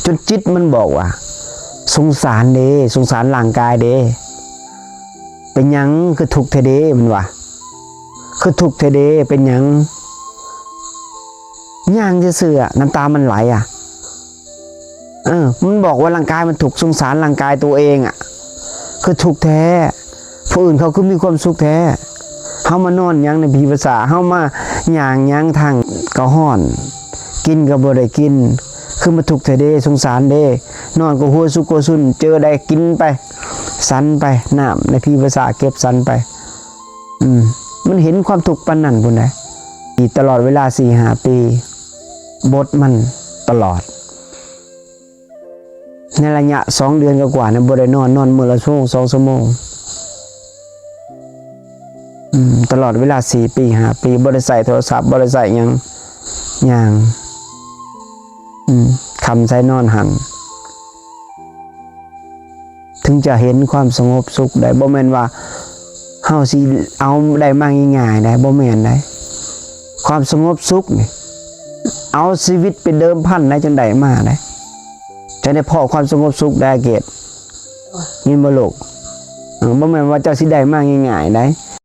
ຈົນຈິດມັນບອກວ່າ ສົງສານເດ້ ສົງສານຮ່າງກາຍເດ້ ເປັນຫຍັງຄືທຸກແທ້ເດ້ ມັນວ່າ ຄືທຸກແທ້ເດ້ ເປັນຫຍັງ? ຍ່າງຊື່ໆ ອະ ນ້ຳຕາມັນໄຫຼອະ ເອີ ມັນບອກວ່າຮ່າງກາຍມັນທຸກ ສົງສານຮ່າງກາຍໂຕເອງອະ ຄືທຸກແທ້ ຜູ້ອື່ນເຂົາຄືມີຄວາມສຸກແທ້ ເຮົາມານອນຫຍັງໃນຜີພາສາ ເຮົາມາຍ່າງຫຍັງ ທາງກໍຮ້ອນ ກິນກໍບໍ່ໄດ້ກິນ ຄືມາທຸກແທ້ເດ້ ສົງສານເດ້ ນອນກໍຫົວຊຸກຫົວຊຸນ ເຈີໄດ້ກິນໄປ ສັນໄປ ນ້ຳໃນຜີພາສາເກັບສັນໄປ ອືມ ມັນເຫັນຄວາມທຸກປານນັ້ນພຸ້ນໃດ໋ ຕະຫຼອດເວລາສີ່ຫ້າປີ ບົດມັນຕະຫຼອດ ໃນໄລຍະສອງເດືອນກວ່າໆ ນັ້ນ ບໍ່ໄດ້ນອນ ນອນມື້ລະຊົ່ວໂມງ ສອງຊົ່ວໂມງ ອືມ ຕະຫຼອດເວລາສີ່ປີ ຫ້າປີ ບໍ່ໄດ້ໃຊ້ໂທລະສັບ ບໍ່ໄດ້ໃຊ້ຫຍັງ ຍ່າງ ອືມ ຄ່ຳໃສນອນຫັ້ນ ເຖິງຈະເຫັນຄວາມສະຫງົບສຸກໄດ້ ບໍ່ແມ່ນວ່າເຮົາຊິເອົາໄດ້ມາງ່າຍໆໄດ໋ ບໍ່ແມ່ນໄດ໋ ຄວາມສະຫງົບສຸກນີ້ ເອົາຊີວິດໄປເດີມພັນໄດ້ ຈັ່ງໄດ້ມາໄດ໋ ຈັ່ງໄດ້ພໍ້ຄວາມສະຫງົບສຸກໄດ້ ເກດ ຍິນບໍ່ລູກ? ເອີ ບໍ່ແມ່ນວ່າເຈົ້າຊິໄດ້ມາງ່າຍໆໄດ໋